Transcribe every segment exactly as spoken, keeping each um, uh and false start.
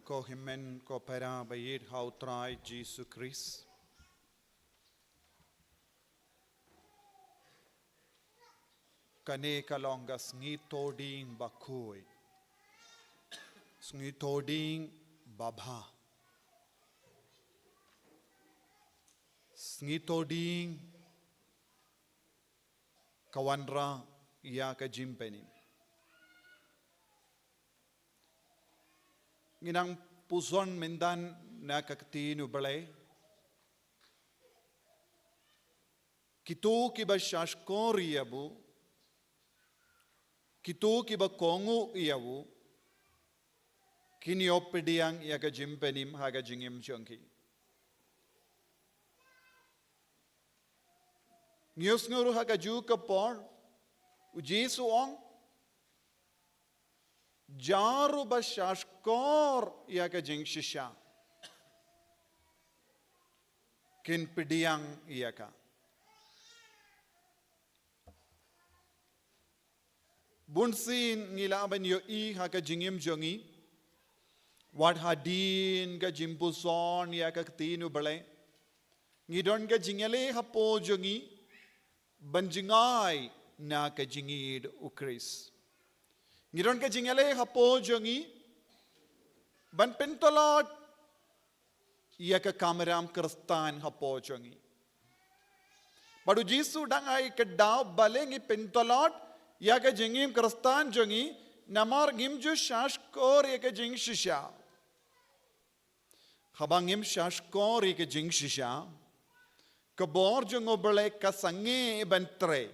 Ko hynmen ko para ba ïeit ha u Trai Jisu Khrist. Kane ka long ka sngi Thohdieng bakhuid. Sngi Thohdieng babha. Sngi Thohdieng ka wanrah ïa ka jingpynim. Ngi nang puson mynta na ka ktien U Blei. Kito kiba shahshkor ïa u, kito kiba kohnguh ïa u, kin ïoh pdiang ïa ka jingpynim ha ka jingim jong ki. Ngi ïohsngew ruh ha kajuh ka por, U Jisu u ong, jar uba shahshkor ïa ka jingshisha, kin pdiang ïa ka. Bunsien ngi lah ban ïohi ha ka jingim jong ngi, wat hadien ka jingpuson ïa ka ktien U Blei, ngi don ka jingïaleh hapoh jong ngi ban jngai na ka jingïeid U Khrist. Ngi don ka jingïaleh hapoh jong ngi ban pyntlot ïa ka kamram Khristan hapoh jong ngi. Bad U Jisu u dang ai ka daw balei ngi pyntlot ïa ka jingim Khristan jong ngi, namar ngim ju shahshkor ïa ka jingshisha. Haba ngim shahshkor ïa ka jingshisha, ka bor jong U Blei ka sangeh ban trei.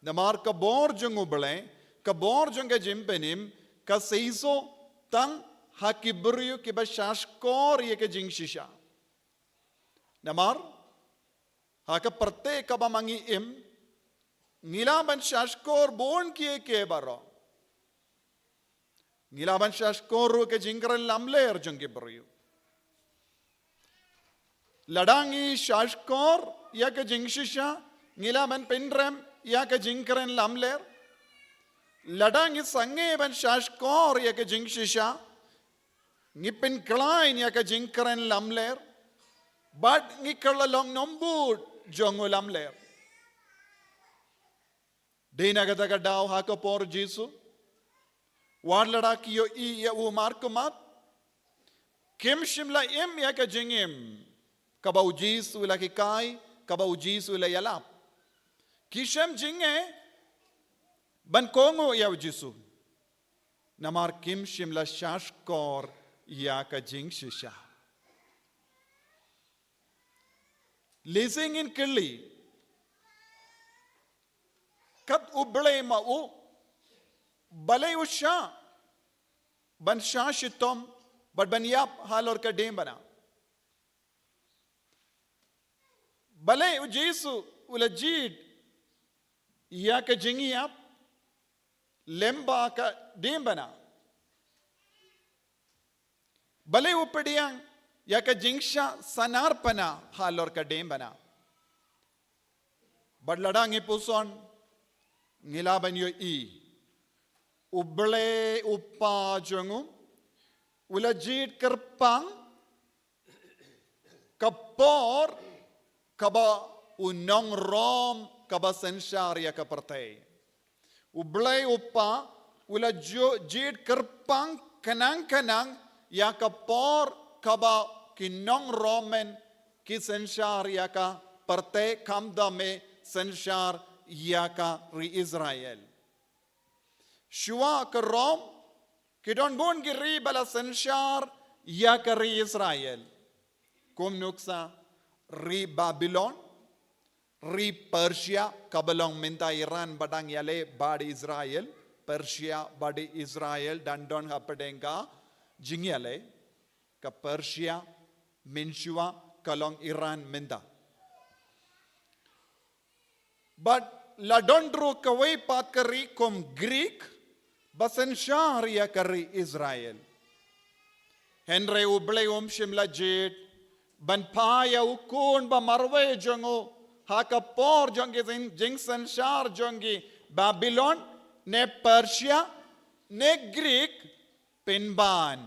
Namar ka bor jong U Blei, ka bor jong ka jingpynim, ka seisoh tang ha ki briew kiba shahshkor ïa ka jingshisha. Namar ha ka pyrthei kaba ma ngi im, ngi lah ban shahshkor bun kiei kiei baroh. Ngi lah ban shahshkor ruh ka jingkren lamler jong ki briew. Lada ngi shahshkor ïa ka jingshisha, ngi lah ban pynrem ïa ka jingkren lamler. Lada ngi sangeh ban shahshkor ïa ka jingshisha, ngi pynkhlaiñ ïa ka jingkren lamler. Bad ngi kylla long nongbud jong u lamler. Dei na kata ka daw ha ka por Jisu, wat lada ki ïohi ïa u markhmat, kim shym la im ïa ka jingim kaba U Jisu u la hikai, kaba U Jisu u la ïalap. Ki shem jingeh ban kohnguh ïa U Jisu. Namar kim shym la shahshkor ïa ka jingshisha. Lehse ngin kylli, kat U Blei ma u, balei u shah ban shah shitom bad ban ïap halor ka diengphna? Balei U Jisu u la jied ïa ka jingïap lyngba ka diengphna? Balei u pdiang ïa ka jingshah sanarphna halor ka diengphna? Bad lada ngi puson, ngi lah ban ïohi, U Blei U Kpa jong u, u la jied kyrpang ka por kaba u nongrom kaba synshar ïa ka pyrthei. U Blei U Kpa u la ju-, jied kyrpang khnang khnang ïa ka por kaba ki nongrom men ki synshar ïa ka pyrthei, khamtam eh synshar ïa ka ri Israel. Shuwa ka Rom, ki don bun ki ri ba la synshar ïa ka ri Israel. Kum nuksa ri Babilon, ri Persia, kaba long mynta Iran ba dang ïaleh bad Israel, Persia bad Israel dang don hapdeng ka jingïaleh, ka Persia mynshuwa, ka long Iran mynta. Bad la don ruh kawei pat ka ri kum Greek ba synshar ïa ka ri Israel. Hynrei U Blei um shym la jied ban phah ïa u khun ba marwei jong u ha ka por jong ki jing-, jingsynshar jong ki Babilon, ne Persia, ne Greek, pynban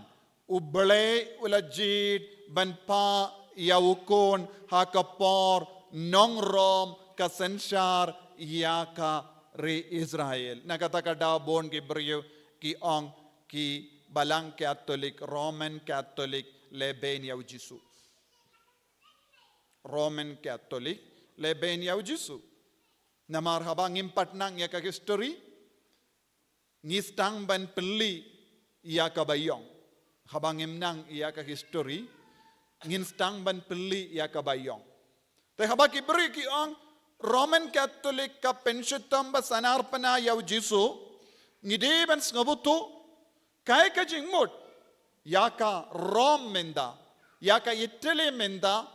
U Blei u la jied ban phah ïa u khun ha ka por nong Rom ka synshar ïa ka ri Israel. Na kata ka daw bun ki briew ki ong ki Balang Katholik, Roman Katholik, lehbeiñ ïa u Jisu. Roman Katholik, lehbeiñ ïa u Jisu. Namar haba ngim pat nang ïa ka history, ngi sdang ban pynlih ïa ka baïong. Haba ngim nang ïa ka history, ngin sdang ban pynlih ïa ka baïong. Te haba ki briew ki ong, Roman Katholik ka pynshitom ba sahnarphna ïa u Jisu, ngi dei ban sngewthuh, kaei ka jingmut, ïa ka Rom mynta, ïa ka Italy mynta,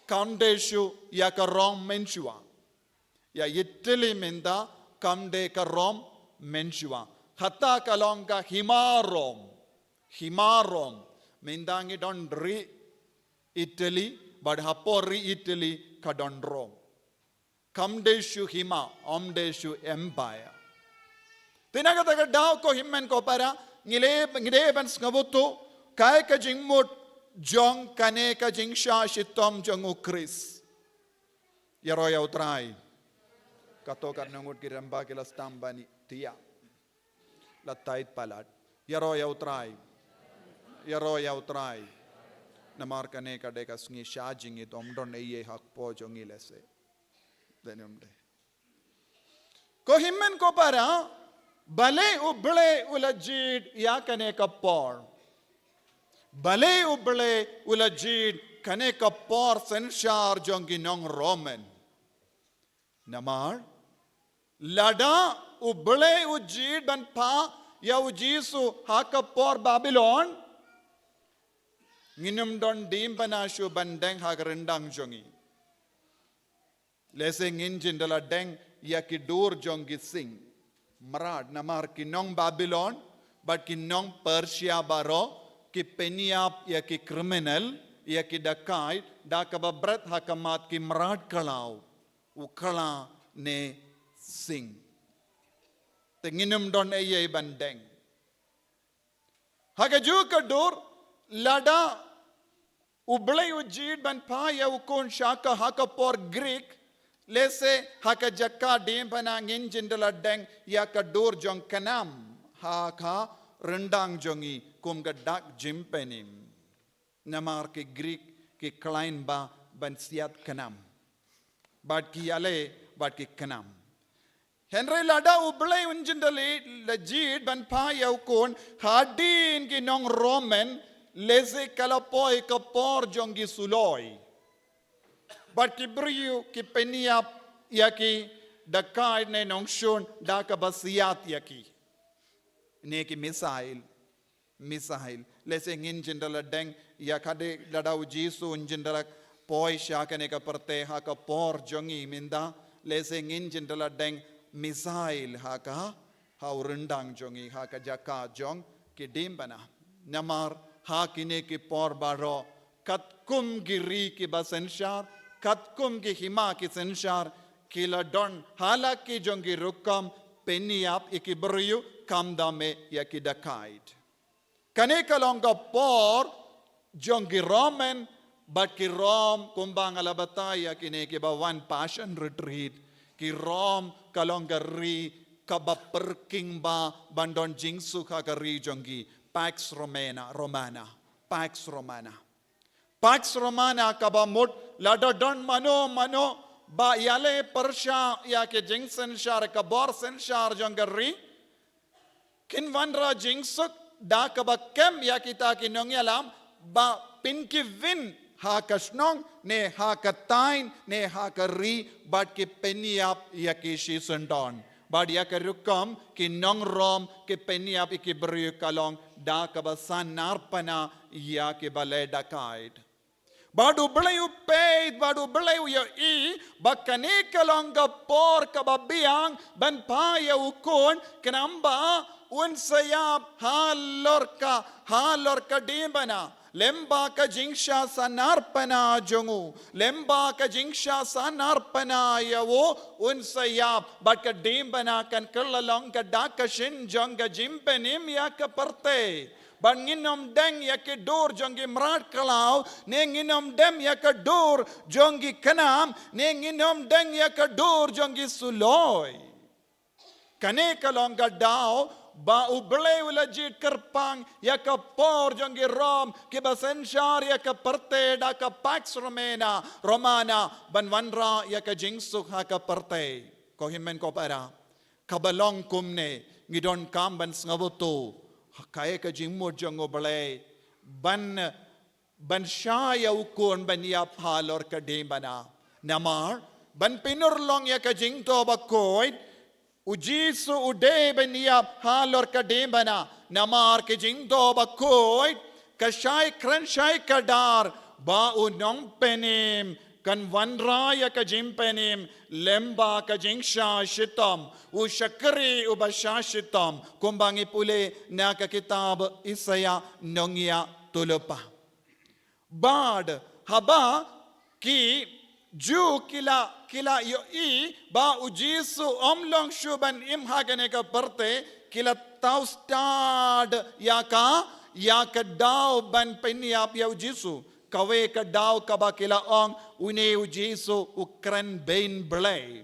kam dei shuh ïa ka Rom mynshuwa. Ïa Italy mynta kam dei ka Rom mynshuwa. Kata ka long ka hima Rom. Hima Rom. Mynta ngi don ri Italy, bad hapoh ri Italy ka don Rom. Kam dei shuh hima, ym dei shuh empire. Te na kata ka daw ko hynmen ko para, ngi dei, ngi dei ban sngewthuh, kaei ka jingmut jong kane ka jingshah shitom jong u Khrist. Ïaroh ïa u Trai. Kato katno ngut ki rangbah ki la sdang ban ïa, la tied palat. Ïaroh ïa u Trai. Ïaroh ïa u Trai. Namar kane ka dei ka sngi shah jingit, ym don ei ei hapoh jong ngi lehse. Dei ne ym dei. Ko hynmen ko para, balei u Blei u la jied ïa kane ka por. Balei u Blei u la jied kane ka por synshar jong ki nong Roman. Namar, lada u Blei u jied ban phah ïa u Jisu ha ka por Babilon, ngin ym don diengphna shuh ban deng ha ka ryndang jong ngi. Lehse ngin jin da la deng ïa ki dur jong ki sing. Mrad namar ki nong Babilon, bad ki nong Persia baroh, ki pynïap ïa ki criminal, ïa ki dacoit, da kaba bret ha khmat ki mrad khlaw, u khla ne sing. Te ngin ym don ei ei ban deng. Ha kajuh ka dur, lada u Blei u jied ban phah ïa u khun sha ka ha ka por Greek, lehse ha ka jaka diengphna ngin jin da la deng ïa ka dur jong ka nam ha ka ryndang jong ngi kum ka dak jingpynim. Namar ki Greek ki khlaiñ ba ban siat ka nam. Bad ki ïaleh bad ki khnam. Hynrei lada u Blei un jin da la jied ban phah ïa u khun hadien ki nong Roman, lehse ka la poi ka por jong ki suloi. Bad ki briew ki pynïap ïa ki dacoit ne nongshun da kaba siat ïa ki. Ne ki missile. Missile. Lehse ngin jin da la deng ïa ka de lada u Jisu un jin da la poi sha kane ka pyrthei ha ka por jong ngi mynta. Lehse ngin jin da la deng missile ha ka, ha u ryndang jong ngi, ha ka jaka jong ki diengphna. Namar ha kine ki por baroh, katkum ki ri kiba synshar, katkum ki hima ki synshar, ki la don ha la ki jong ki rukom pynïap ïa ki briew, khamtam eh ïa ki dacoit. Kane ka long ka por jong ki Roman, bad ki Rom, kumba nga la batai ïa kine kiba wan Passion Retreat. Ki Rom ka long ka ri kaba pyrkhing ba ban don jingsuk ha ka ri jong ki. Pax Romana, Romana. Pax Romana. Pax Romana kaba mut lada don mano mano ba ïaleh pyrshah ïa ki jingsynshar, ka bor synshar jong ka ri, kin wanrah jingsuk da kaba kem ïa kita ki nongïalam ba pynkhih win ha ka shnong ne ha ka thaiñ ne ha ka ri bad ki pynïap ïa ki shisyndon. Bad ïa ka rukom ki nong Rom ki pynïap ïa ki briew ka long da kaba sahnarphna ïa kiba leh dacoit. Bad U Blei u peit, bad U Blei u ïohi ba kane ka long ka por kaba biang ban phah ïa u khun, khnang ba un sa ïap halor ka, halor ka diengphna. Lem bad ka jingshah sahnarphna jong u, lem bad ka jingshah sahnarphna ïa u, un sa ïap, bad ka diengphna kan kylla long ka dak ka shin jong ka jingpynim ïa ka pyrthei. Bad ngin ym deng ïa ka dur jong ki mrad khlaw, ne ngin ym deng ïa ka dur jong ki khnam, ne ngin ym deng ïa ka dur jong ki suloi. Kane ka long ka daw ba U Blei u la jied kyrpang ïa ka por jong ki Rom kiba synshar ïa ka pyrthei da ka Pax Romana, Romana, ban wanrah ïa ka jingsuk ha ka pyrthei. Ko hynmen ko para, kaba long kumne, ngi donkam ban sngewthuh, ha kaei ka jingmut jong U Blei ban ban shah ïa U Khun ban ïap halor ka diengphna. Namar ban pynurlong ïa ka jingthoh bakhuid, U Jisu u dei ban ïap halor ka diengphna. Namar ka jingthoh bakhuid ka shai kren shai kdar ba u nongpynim kan wanrah ïa ka jingpynim lem bad ka jingshah shitom, u shakri uba shah shitom, kumba ngi pule na ka kitab Isaïah nongïathuhlypa. Bad haba ki Jiw ki la, ki la ïohi ba U Jisu um long shuh ban im ha kane ka pyrthei, ki la thaw stad ïa ka, ïa ka daw ban pynïap ïa U Jisu. Kawei ka daw kaba ki la ong, une U Jisu u kren beiñ Blei.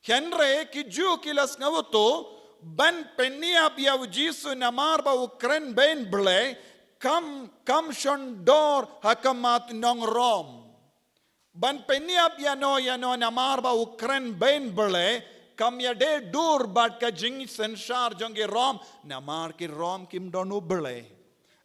Hynrei ki Jiw ki la sngewthuh, ban pynïap ïa U Jisu namar ba u kren beiñ Blei, kam, kam shon dor ha khmat nong Rom. Ban pynïap ïano ïano namar ba u kren beiñ Blei, kam ïadei dur bad ka jingsynshar jong ki Rom, namar ki Rom kim don U Blei.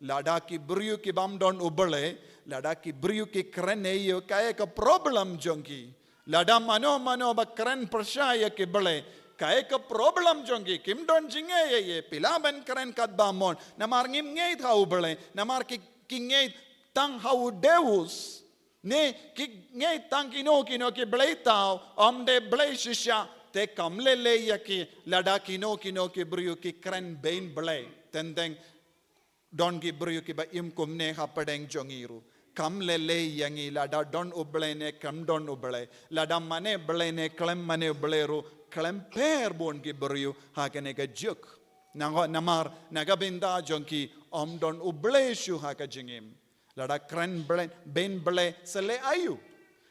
Lada ki briew ki bym don U Blei, lada ki briew ki kren ei ei, kaei ka problem jong ki. Lada mano mano ba kren pyrshah ïa ki Blei, kaei ka problem jong ki. Kim don jingeh ei ei, phi lah ban kren katba mon, namar ngim ngeit ha U Blei, namar ki, ki ngeit tang ha u Deus. Ne ki ngeit tang kino kino ki blei thaw, ym dei Blei shisha, te kam lei lei ïa ki lada kino kino ki briew ki kren beiñ Blei. Teng teng don ki briew kiba im kumne hapdeng jong ngi ruh. Kam lei lei ïa ngi lada don U Blei ne kam don U Blei. Lada mane Blei ne khlem mane Blei ruh, khlem pher bun ki briew ha kane ka juk. Nangho namar na ka bynta jong ki ym don U Blei shuh ha ka jingim. Lada kren Blei, beiñ Blei, sa leh aïu?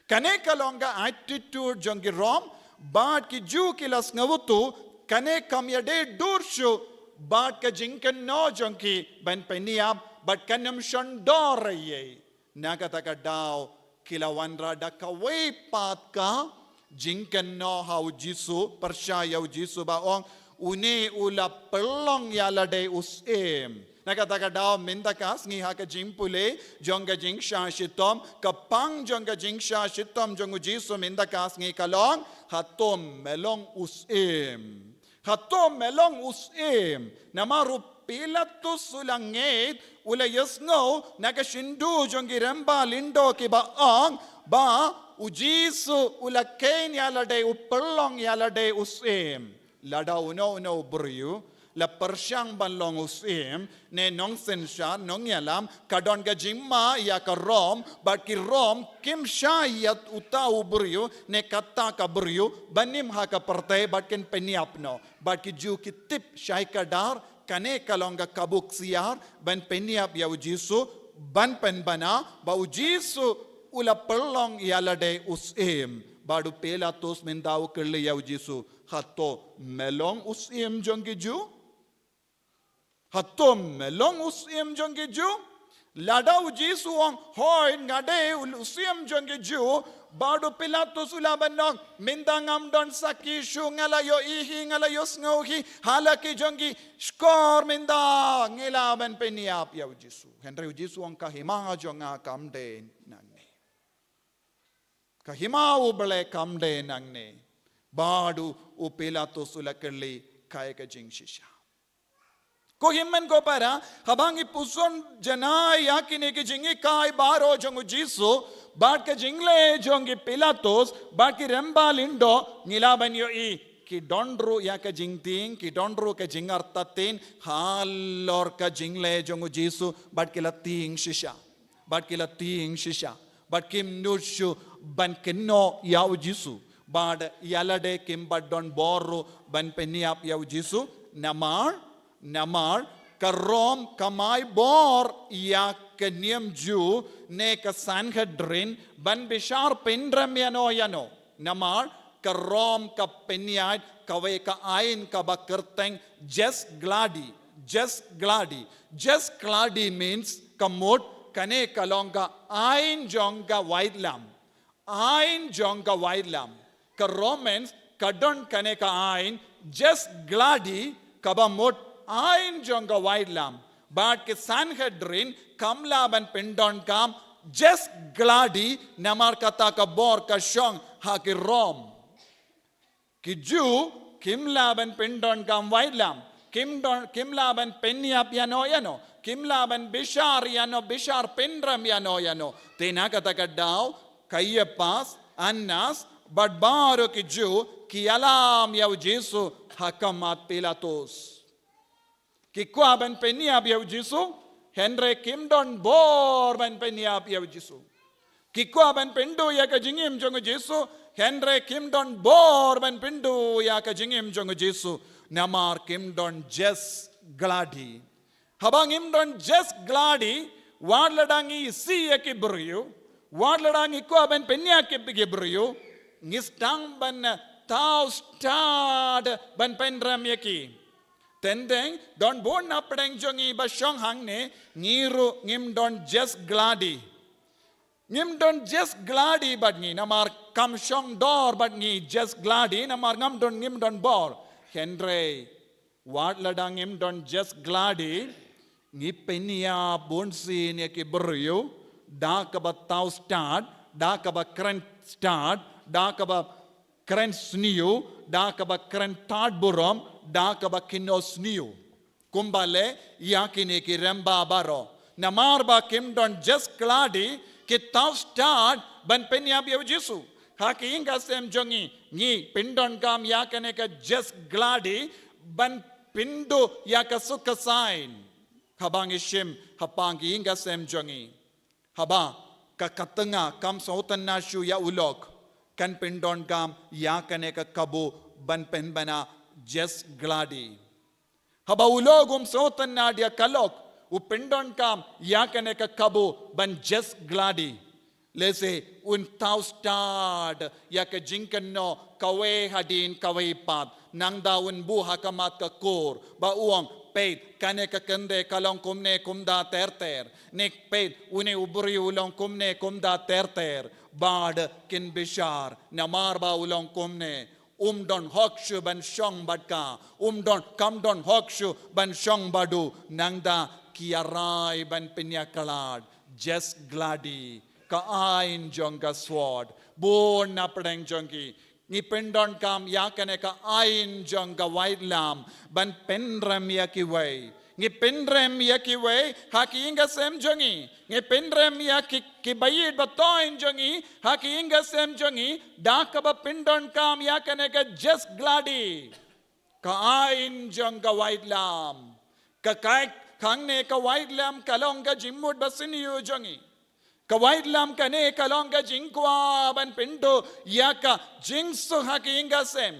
Kane ka long ka attitude jong ki Rom, bad ki Jiw ki la sngewthuh, kane kam ïadei dur shuh bad ka jingkynnoh jong ki ban pynïap, bad kan ym shon dor ei ei. Na kata ka daw ki la wanrah da kawei pat ka jingkynnoh ha U Jisu, pyrshah ïa U Jisu ba ong, une u la pynlong ïa lade u syiem. Na kata ka daw mynta ka sngi ha ka jingpule jong ka jingshah shitom, ka pang jong ka jingshah shitom jong U Jisu mynta ka sngi ka long, hato me long u syiem? Hato me long u syiem? Namar u Pilatus u la ngeit, u la ïohsngew na ka shyntur jong ki rymba lyngdoh kiba ong ba U Jisu u la kheiñ ïa lade, u pynlong ïa lade u syiem. Lada uno uno u briew la pyrshang ban long u syiem, ne nongsynshar, nongïalam, ka don ka jingma ïa ka Rom, bad ki Rom kim shah ïa uta u briew ne kata ka briew ban im ha ka pyrthei bad kin pynïap noh. Bad ki Jiw ki tip shai kdar, kane ka long ka kabu ksiar ban pynïap ïa U Jisu, ban pynbna ba U Jisu u la pynlong ïa lade u syiem. Bad u Pilatus mynta u kylli ïa U Jisu, hato me long u syiem jong ki Jiw? Hato me long u syiem jong ki Jiw? Lada U Jisu u ong, hooid nga dei u syiem jong ki Jiw, bad u Pilatus u lah ban ong, mynta ngam don sakhi shuh, nga la ïohi hi, nga la ïohsngew hi ha la ki jong ki shkor, mynta ngi lah ban pynïap ïa U Jisu. Hynrei U Jisu u ong, ka hima jong nga kam dei nangne. Ka hima U Blei kam dei nangne. Bad u Pilatus u la kylli kaei ka jingshisha. Ko hynmen ko para, haba ngi puson janai ïa kine ki jinghikai baroh jong U Jisu, bad ka jingleh jong ki Pilatus, bad ki rymba lyngdoh, ngi lah ban ïohi ki don ruh ïa ka jingtieng, ki don ruh ka jingartatien halor ka jingleh jong U Jisu, bad ki la tieng shisha. Bad ki la tieng shisha. Bad kim nud shuh ban kynnoh ïa U Jisu. Bad ïa lade kim pat don bor ruh ban pynïap ïa U Jisu. Namar, namar Ka Rom ka mai bor ïa ka niam Jiw ne ka Sanhedrin ban bishar pynrem ïano ïano. Namar ka Rom ka pynïaid kawei ka aiñ kaba kyrteng jus gladi. Jus gladi. Jus gladi means, ka mut, kane ka long ka aiñ jong ka waitlam. Aiñ jong ka waitlam. Ka Romans ka don kane ka aiñ jus gladi, kaba mut aiñ jong ka waitlam. Bad ki Sanhedrin kam lah ban pyndonkam jus gladi, namar kata ka bor ka shong ha ki Rom. Ki Jiw kim lah ban pyndonkam waitlam, kim don, kim lah ban pynïap ïano ïano, kim lah ban bishar ïano bishar, pynrem ïano ïano. Te na kata ka daw, Kaiapas, Annas bad baroh ki Jiw ki ïalam ïa u Jisu ha khmat Pilatus. Ki kwah ban pynïap ïa u Jisu, hynrei kim don bor ban pynïap ïa u Jisu. Ki kwah ban pynduh ïa ka jingim jong u Jisu, hynrei kim don bor ban pynduh ïa ka jingim jong u Jisu. Namar kim don jus gladi. Haba ngim don jus gladi, wat lada ngi isih ïa ki briew, wat lada ngi kwah ban pynïap ïa ki briew, ngi sdang ban thaw stad ban pynrem ïa ki. Teng teng, don bun na pdeng jong ngi ba shong hangne, ngi ruh ngim don jus gladi. Ngim don jus gladi bad ngi, namar kam shong dor bad ngi jus gladi, namar ngam don, ngim don bor. Hynrei wat lada ngim don jus gladi, ngi pynïap bunsien ïa ki briew da kaba thaw stad, da kaba kren stad, da kaba kren sniew, da kaba kren tad burom, da kaba kynnoh sniew. Kumba leh ïa kine ki rymba baroh. Namar ba kim don jus gladi, ki thaw stad ban pynïap ïa u Jisu. Ha ki ïing ki sem jong ngi, ngi pyndonkam ïa kane ka jus gladi ban pynduh ïa ka suk ka saiñ. Haba ngi shim hapoh ki ïing ki sem jong ngi, haba ka khatynga kam sngewtynnad shuh ïa u lok, kan pyndonkam ïa kane ka kabu ban pynbna jus gladi. Haba u lok um sngewtynnad ïa ka lok, u pyndonkam ïa kane ka kabu ban jus gladi. Lehse un thaw stad ïa ka jingkynnoh kawei hadien kawei pat, nangta un buh ha khmat ka kur, ba u ong, peit, kane ka kynthei ka long kumne kumta ter ter. Ne peit, une u briew u long kumne kumta ter ter. Bad kin bishar, namar ba u long kumne, um don hok shuh ban shong bad ka, um don, kam don hok shuh ban shong bad u. Nangta ki ïarai ban pynïakhlad jus gladi, ka aiñ jong ka sword. Bun na pdeng jong ki, ngi pyndonkam ïa kane ka aiñ jong ka waitlam ban pynrem ïa kiwei. Ngi pynrem ïa kiwei ha ki ïing ki sem jong ngi. Ngi pynrem ïa ki, ki baieit ba thoiñ jong ngi ha ki ïing ki sem jong ngi, da kaba pyndonkam ïa kane ka jus gladi, ka aiñ jong ka waitlam. Ka, ka, hangne ka waitlam ka long ka jingmut ba sniew jong ngi. Ka waitlam kane ka long ka jingkwah ban pynduh ïa ka jingsuk ha ki ïing ki sem.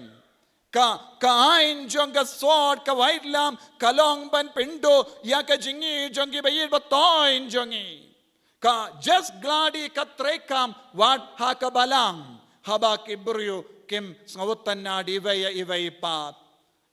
Ka, ka aiñ jong ka sword, ka waitlam, ka long ban pynduh ïa ka jingïeit jong ki baieit ba thoiñ jong ngi. Ka jus gladi ka treikam wat ha ka balang, haba ki briew kim sngewtynnad iwei ïa iwei pat.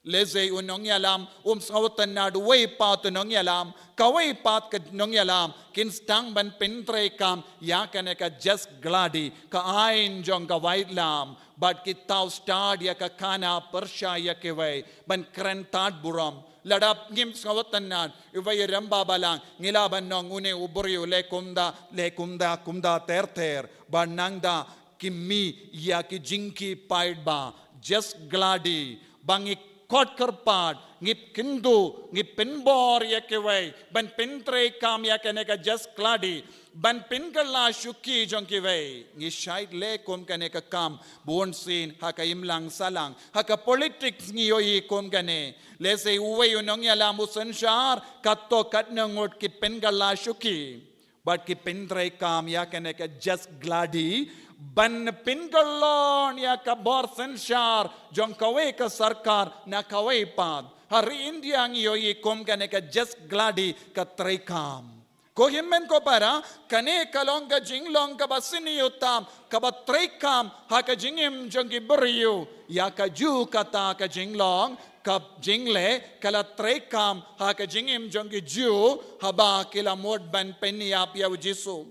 Lehse u nongïalam um sngewtynnad uwei pat u nongïalam, kawei pat ka nongïalam, kin sdang ban pyntreikam ïa kane ka jus gladi, ka aiñ jong ka waitlam, bad ki thaw stad ïa ka khana pyrshah ïa kiwei ban kren tad burom. Lada ngim sngewtynnad, iwei i rymba balang, ngi lah ban ong une u briew u leh kumta, leh kumta, kumta ter ter, bad nangta ki mih ïa ki jingkhih paidbah, jus gladi, ba ngi khot kyrpad, ngi kynduh, ngi pynbor ïa kiwei ban pyntreikam ïa kane ka jus gladi, ban pynkylla shuki jong kiwei. Ngi shait leh kum kane ka kam bunsien ha ka imlang sahlang, ha ka politics ngi ïohi kum kane. Lehse uwei u nongïalam u synshar, katto katne ngut ki pynkylla shuki. Bad ki pyntreikam ïa kane ka jus gladi ban pynkyllon ïa ka bor synshar jong kawei ka sorkar na kawei pat. Ha ri India ngi ïohi kum kane ka Jess Glady ka treikam. Ko hynmen ko para, kane ka long ka jinglong kaba sniew tam, kaba treikam ha ka jingim jong ki briew. Ïa ka Jiw kata ka jinglong, ka jingleh, ka la treikam ha ka jingim jong ki Jiw, haba ki la mut ban pynïap ïa u Jisu.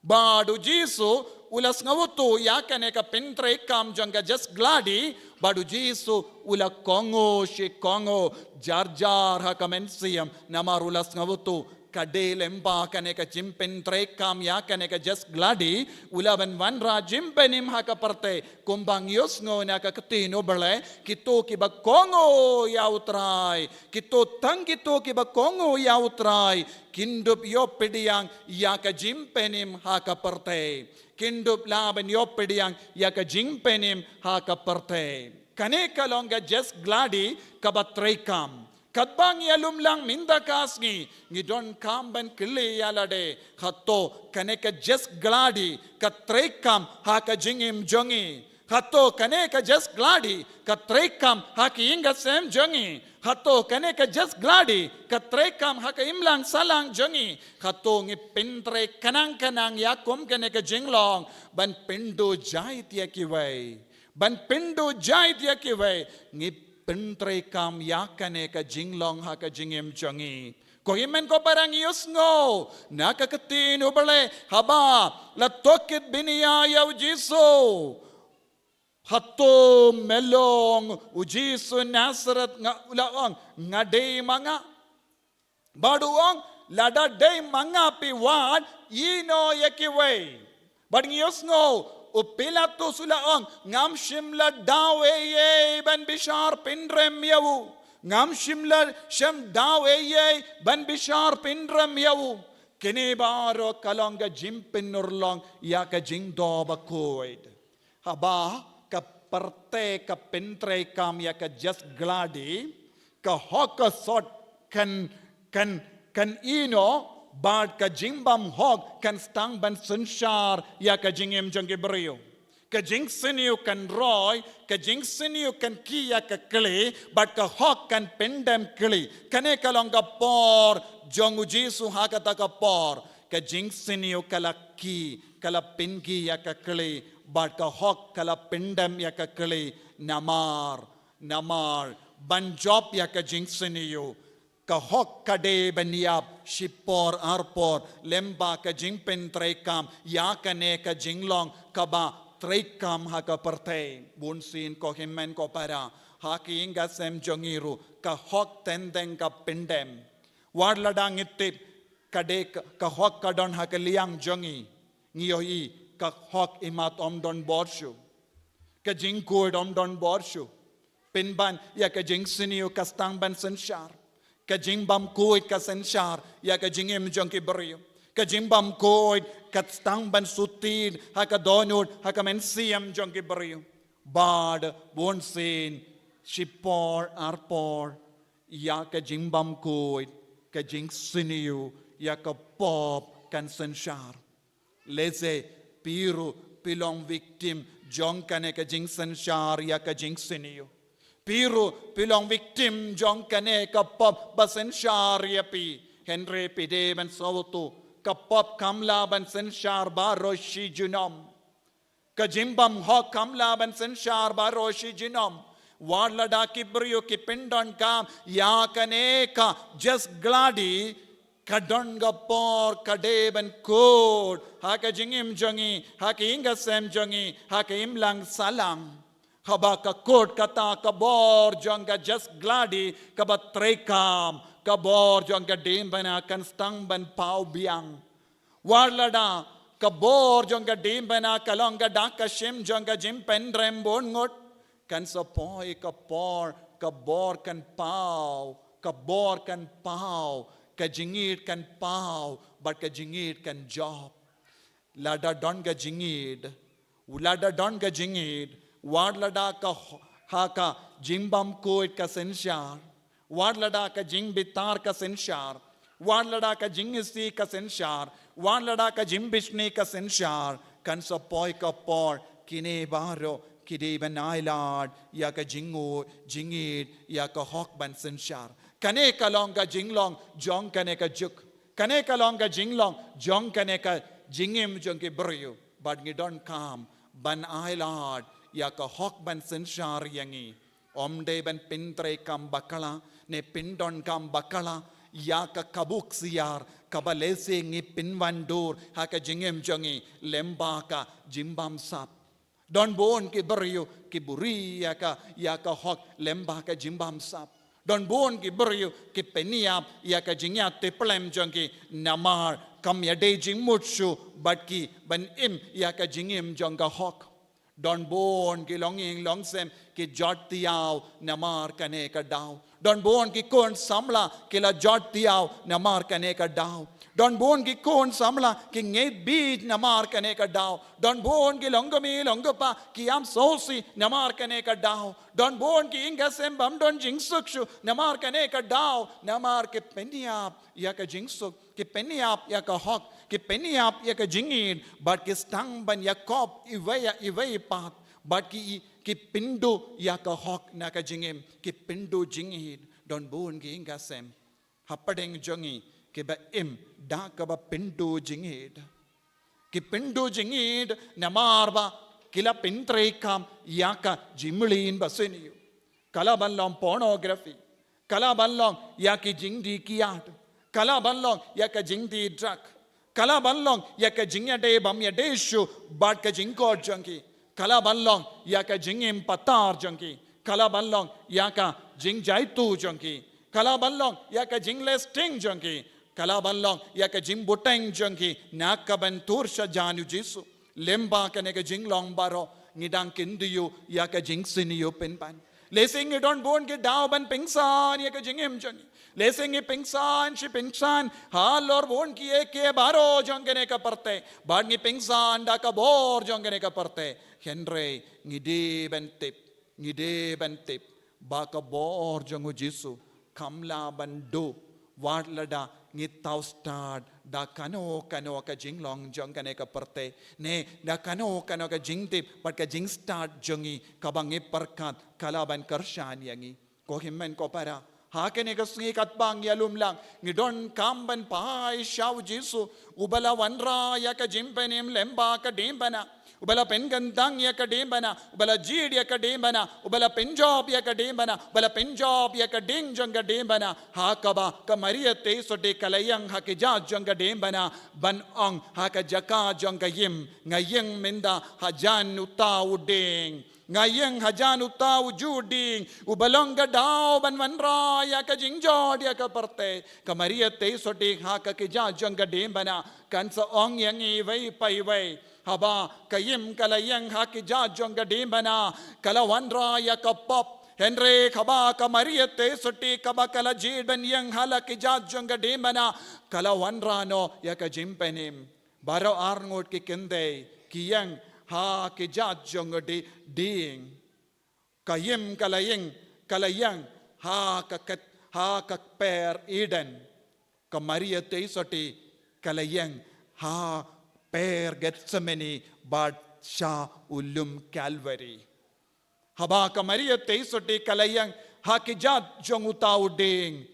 Bad u Jisu u la sngewthuh ïa kane ka pyntreikam jong ka Jess Glady, bad u Jisu u la kohnguh shi kohnguh, jar jar ha ka mynsiem, namar u la sngewthuh ka dei lyngba kane ka jingpyntreikam ïa kane ka Jess Glady, u la ban wanrah jingpynim ha ka pyrthei, kumba ngi ïohsngew na ka ktien U Blei, kito kiba kohnguh ïa U Trai, kito tang kito kiba kohnguh ïa U Trai, kin dup ïoh pdiang ïa ka jingpynim ha ka pyrthei. Kin dup lah ban ïoh pdiang ïa ka jingpynim ha ka pyrthei. Kane ka long ka Jess Glady kaba treikam. Katba ngi ïalum lang mynta ka sngi, ngi donkam ban kylli ïa lade, hato kane ka Jess Glady ka treikam ha ka jingim jong ngi? Hato kane ka Jess Glady ka treikam ha ka ïing ka sem jong ngi? Hato kane ka Jess Glady ka treikam ha ka imlang sahlang jong ngi? Hato ngi pyntrei khnang khnang ïa kum kane ka jinglong ban pynduh jait ïa kiwei, ban pynduh jait ïa kiwei? Ngi pyntreikam ïa kane ka jinglong ha ka jingim jong ngi? Ko hynmen ko para, ngi ïohsngew na ka ktien U Blei, haba la tohkit bniah ïa u Jisu, hato me long u Jisu Nasareth? Nga, u la ong, nga dei ma nga. Bad u ong, lada dei ma nga phi wad, ïehnoh ïa kiwei. Bad ngi ïohsngew, u Pilatus u la ong, ngam shym la daw ei ei ban bishar pynrem ïa u. Ngam shym la shym daw ei ei ban bishar pynrem ïa u. Kine baroh ka long ka jingpynurlong ïa ka jingdoh bakhuid. Haba ka pyrthei ka pyntreikam ïa ka Jess Glady, ka hok ka sot kan, kan, kan ïehnoh, bad ka jingbymhok kan sdang ban synshar ïa ka jingim jong ki briew. Ka jingsniew kan roi, ka jingsniew kan khie ïa ka khlieh, bad ka hok kan pyndem khlieh. Kane ka long ka por jong u Jisu ha kata ka por. Ka jingsniew ka la khie, ka la pynkhie ïa ka khlieh, bad ka hok ka la pyndem ïa ka khlieh. Namar, namar ban jop ïa ka jingsniew, ka hok ka dei ban ïap shipor arpor, lyngba ka jingpyntreikam ïa kane ka jinglong kaba treikam ha ka pyrthei. Bunsien ko hynmen ko para, ha ka ïing ka sem jong ngi ruh, ka hok teng teng ka pyndem. Wat lada ngi tip ka dei ka, ka hok ka don ha ka liang jong ngi, ngi ïohi ka hok imat ym don bor shuh. Ka jingkhuid ym don bor shuh. Pynban ïa ka jingsniew ka sdang ban synshar. Ka jingbymkhuid ka synshar ïa ka jingim jong ki briew. Ka jingbymkhuid ka sdang ban sutit ha ka dohnud, ha ka mynsiem jong ki briew. Bad bunsien shipor arpor, ïa ka jingbymkhuid, ka jingsniew, ïa ka pop kan synshar. Lehse phi ruh phi long victim jong kane ka jingsynshar ïa ka jingsniew. Phi ruh phi long victim jong kane ka pop ba synshar ïa phi. Hynrei phi dei ban sngewthuh, ka pop kam lah ban synshar baroh shi junom. Ka jingbymhok kam lah ban synshar baroh shi junom. Wat lada ki briew ki pyndonkam ïa kane ka Jess Glady, ka don ka por ka dei ban kut ha ka jingim jong ngi, ha ka ïing ka sem jong ngi, ha ka imlang sahlang. Haba ka kut kata ka bor jong ka Jess Glady kaba treikam, ka bor jong ka diengphna kan sdang ban paw biang. Wat lada ka bor jong ka diengphna ka long ka dak ka shim jong ka jingpynrem bun ngut, kan sa poi ka por, ka bor kan paw, ka bor kan paw, ka jingïeid kan paw, bad ka jingïeid kan jop. Lada don ka jingïeid, lada don ka jingïeid, wat lada ka h-, ha ka jingbymkhuid ka synshar, wat lada ka jingbitar ka synshar, wat lada ka jingisih ka synshar, wat lada ka jingbishni ka synshar, kan sa poi ka por kine baroh Ki dei ban ailad ïa ka jingnguh jingit, ïa ka hok ban synshar. Kane ka long ka jinglong jong kane ka juk. Kane ka long ka jinglong jong kane ka jingim jong ki briew. Bad ngi donkam ban ailad ïa ka hok ban synshar ïa ngi. Ym dei ban pyntreikam bakla, ne pyndonkam bakla ïa ka kabu ksiar kaba lehse ngi pynwandur ha ka jingim jong ngi lyngba ka jingbamsap. Don bun ki briew ki buhrieh ïa ka, ïa ka hok lyngba ka jingbamsap. Don bun ki briew ki pynïap ïa ka jingïatiplem jong ki namar kam ïadei jingmut shuh bad ki ban im ïa ka jingim jong ka hok. Don bun ki longïing longsem ki jot tyaw namar kane ka daw. Don bun ki khun samla ki la jot tyaw namar kane ka daw. Don bun ki khun samla ki ngeit bit namar kane ka daw. Don bun ki longkmie longkpa ki ïam sngewsih namar kane ka daw. Don bun ki ïing ki sem bym don jingsuk shuh namar kane ka daw. Namar ki pynïap ïa ka jingsuk, ki pynïap ïa ka hok, ki pynïap ïa ka jingit, bad ki sdang ban ïakop iwei ïa iwei pat, bad ki, ki pynduh ïa ka hok na ka jingim, ki pynduh jingit. Don bun ki ïing ki sem hapdeng jong ngi kiba im da kaba pynduh jingit. Ki pynduh jingit namar ba ki la pyntreikam ïa ka jingmlien ba sniew. Ka lah ban long pornography. Ka lah ban long ïa ki jingdih kiad. Ka lah ban long ïa ka jingdih drug. Ka lah ban long ïa ka jingïadei bym ïadei shuh bad ka jingkhot jong ki. Ka lah ban long ïa ka jingim patar jong ki. Ka lah ban long ïa ka jingjaituh jong ki. Ka lah ban long ïa ka jingleh sting jong ki. Ka lah ban long ïa ka jingbteng jong ki na ka ban tur sha jan U Jisu. Lyngba kane ka jinglong baroh ngi dang kyntiew ïa ka jingsniew pynban. Lehse ngi don bun ki daw ban pynsan ïa ka jingim jong ngi. Lehse ngi pynsan shi pynsan halor bun kiei kiei baroh jong kane ka pyrthei. Bad ngi pynsan da ka bor jong kane ka pyrthei. Hynrei ngi dei ban tip, ngi dei ban tip ba ka bor jong U Jisu kam lah ban duh wat lada ngi thaw stad da kano kano ka jinglong jong kane ka pyrthei, ne da kano kano ka jingtip bad ka jingstad jong ngi kaba ngi pyrkhat ka lah ban kyrshan ïa ngi. Ko hynmen ko para, ha kane ka sngi katba ngi ïalum lang ngi donkam ban phai sha U Jisu uba la wanrah ïa ka jingpynim lyngba ka diengphna, uba la pynkyntang ïa ka diengphna, uba la jied ïa ka diengphna, uba la pynjop ïa ka diengphna, uba la pynjop ïa ka ding jong ka diengphna. Ha kaba ka Maria Theisotti ka la ïeng ha ki jait jong ka diengphna ban ong ha ka jaka jong ka im, nga ïeng mynta hajan uta u dieng. Nga ïeng hajan uta u ju dieng uba long ka daw ban wanrah ïa ka jingjot ïa ka pyrthei. Ka Maria Theisotti ha ka ki jait jong ka diengphna kan sa ong ïa ngi iwei pa iwei. Haba ka im ka la ïeng ha ki jait jong ka diengphna ka la wanrah ïa ka pop. Hynrei haba ka Maria Theisotti kaba ka la jied ban ïeng ha la ki jait jong ka diengphna ka la wanrah noh ïa ka jingpynim. Baroh arngut ki kynthei ki ïeng ha ki jait jong ka di-, dieng. Ka im ka la ïeng, ka la ïeng ha ka kat-, ha ka kper Eden. Ka Maria Theisotti ka la ïeng ha kper Gethsemane bad sha u lum Calvary. Haba ka Maria Theisotti ka la ïeng ha ki jait jong uta u dieng,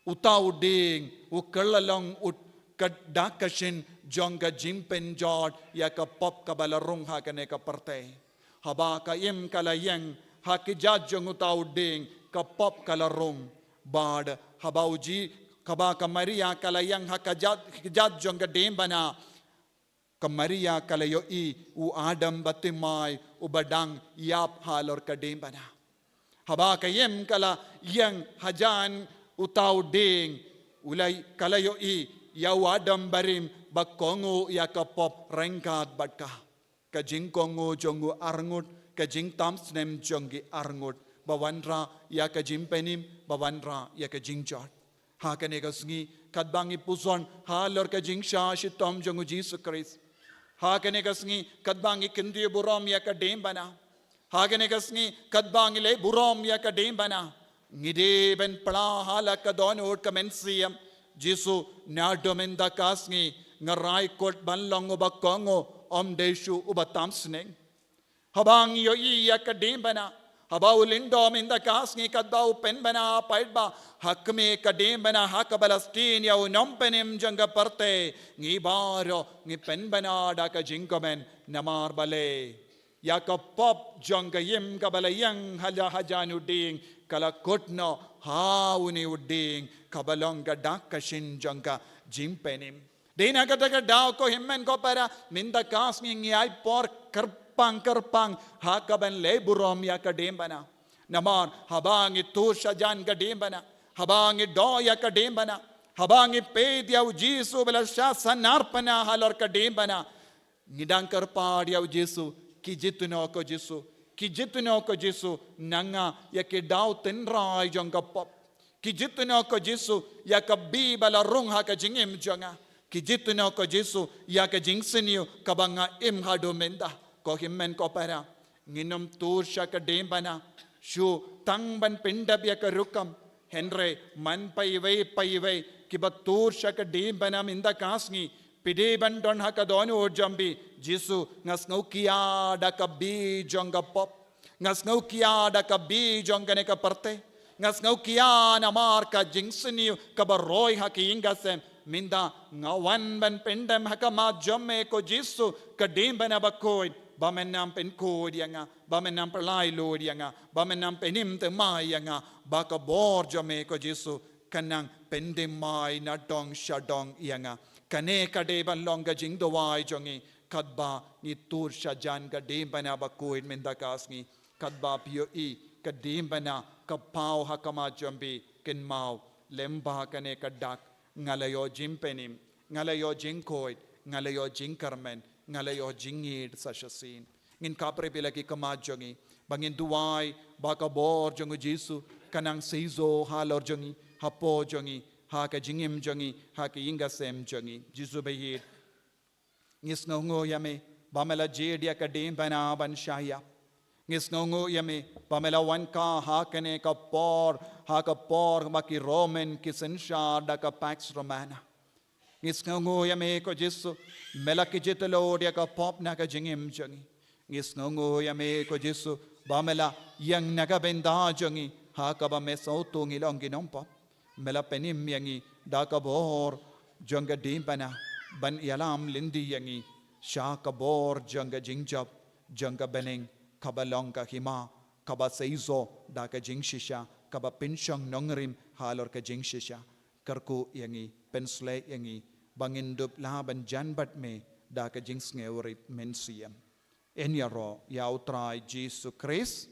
uta u dieng u kylla long u ka dak ka shin jong ka jingpynjot ïa ka pop kaba la rung ha kane ka pyrthei. Haba ka im ka la ïeng ha ki jait jong uta u dieng, ka pop ka la rung. Bad haba u ji, haba ka Maria ka la ïeng ha ka jait, ki jait jong ka diengphna, ka Maria ka la ïohi u Adam bathymmai uba dang ïap halor ka diengphna. Haba ka im ka la ïeng hajan uta u dieng, u la, ka la ïohi ïa u Adam barim ba kohnguh ïa ka pop ryngkat bad ka. Ka jingkohnguh jong u arngut, ka jingtam snem jong ki arngut, ba wanrah ïa ka jingpynim, ba wanrah ïa ka jingjot. Ha kane ka sngi katba ngi puson halor ka jingshah shitom jong U Jisu Khrist. Ha kane ka sngi katba ngi kyntiew burom ïa ka diengphna. Ha kane ka sngi katba ngi leh burom ïa ka diengphna, ngi dei ban phla ha la ka dohnud ka mynsiem. Jisu, naduh mynta ka sngi nga rai kut ban long uba kohnguh, ym dei shuh uba tam sneng. Haba ngi ïohi ïa ka diengphna, haba u lyngdoh mynta ka sngi katba u pynbna, paidbah, ha kmie ka diengphna ha kaba la sdien ïa u nongpynim jong ka pyrthei, ngi baroh ngi pynbna da ka jingkmen. Namar balei? Ïa ka pop jong ka im kaba la ïeng ha la hajan u dieng, ka la kut noh ha une u dieng kaba long ka dak ka shin jong ka jingpynim. Dei na kata ka daw, ko hynmen ko para, mynta ka sngi ngi ai por kyrpang kyrpang ha kaban leh burom ïa ka diengphna. Namar haba ngi tur shajan ka diengphna, haba ngi doh ïa ka diengphna, haba ngi peit ïa u Jisu ba la shah sahnarphna halor ka diengphna, ngi dang kyrpad ïa u Jisu, ki jituno ko Jisu, ki jituno ko Jisu, na nga ïa ki daw tynrai jong ka pop. Ki jituno ko Jisu ïa ka bih ba la rung ha ka jingim jong nga. Ki jituno ko Jisu ïa ka jingsniew kaba nga im haduh mynta. Ko hynmen ko para, ngin ym tur sha ka diengphna shu tang ban pyndep ïa ka rukom. Hynrei man paiwei paiwei kiba tur sha ka diengphna mynta ka sngi, phi dei ban don ha ka dohnud jong phi: Jisu, nga sngewkhia da ka bih jong ka pop. Nga sngewkhia da ka bih jong kane ka pyrthei. Nga sngewkhia namar ka jingsniew kaba roi ha ka ïing ka sem. Mynta nga wan ban pyndem ha khmat jong me ko Jisu, ka diengphna bakhuid, ba men nang pynkhuid ïa nga, ba men nang pynlait lut ïa nga, ba men nang pynim thymmai ïa nga, ba ka bor jong me ko Jisu kan nang pynthymmai na dong sha dong ïa nga. Kane ka dei ban long ka jingduwai jong ngi katba ngi tur shajan ka diengphna bakhuid mynta ka sngi. Katba phi ïohi ka diengphna ka paw ha khmat jong phi, kynmaw lyngba kane ka dak: Nga la ïoh jingpynim, nga la ïoh jingkhuid, nga la ïoh jingkyrmen, nga la ïoh jingïeid sa shisien. Ngin khapkhreh pyrshah ki khmat jong ngi ba ngin duwai ba ka bor jong u Jisu kan nang seisoh halor jong ngi, hapoh jong ngi, ha ka jingim jong ngi, ha ka ïing ka sem jong ngi. Jisu baïeit, ngi sngewnguh ïa me ba me la jied ïa ka diengphna ban shah ïap. Ngi sngewnguh ïa me ba me la wan kha ha kane ka por, ha ka por ba ki Roman ki synshar da ka Pax Romana. Ngi sngewnguh ïa me ko Jisu, me la kjit lut ïa ka pop na ka jingim jong ngi. Ngi sngewnguh ïa me ko Jisu ba me la ïeng na ka bynta jong ngi, ha kaba me sngewthuh ngi long ki nongpop. Me la pynim ïa ngi da ka bor jong ka diengphna ban ïalam lynti ïa ngi sha ka bor jong ka jingjop jong ka bneng, kaba long ka hima kaba seisoh da ka jingshisha, kaba pynshong nongrim halor ka jingshisha. Kyrkhu ïa ngi, pynshlei ïa ngi ba ngin dup lah ban jan bad me da ka jingsngewrit mynsiem. Yn ïaroh ïa u Trai Jisu Khrist.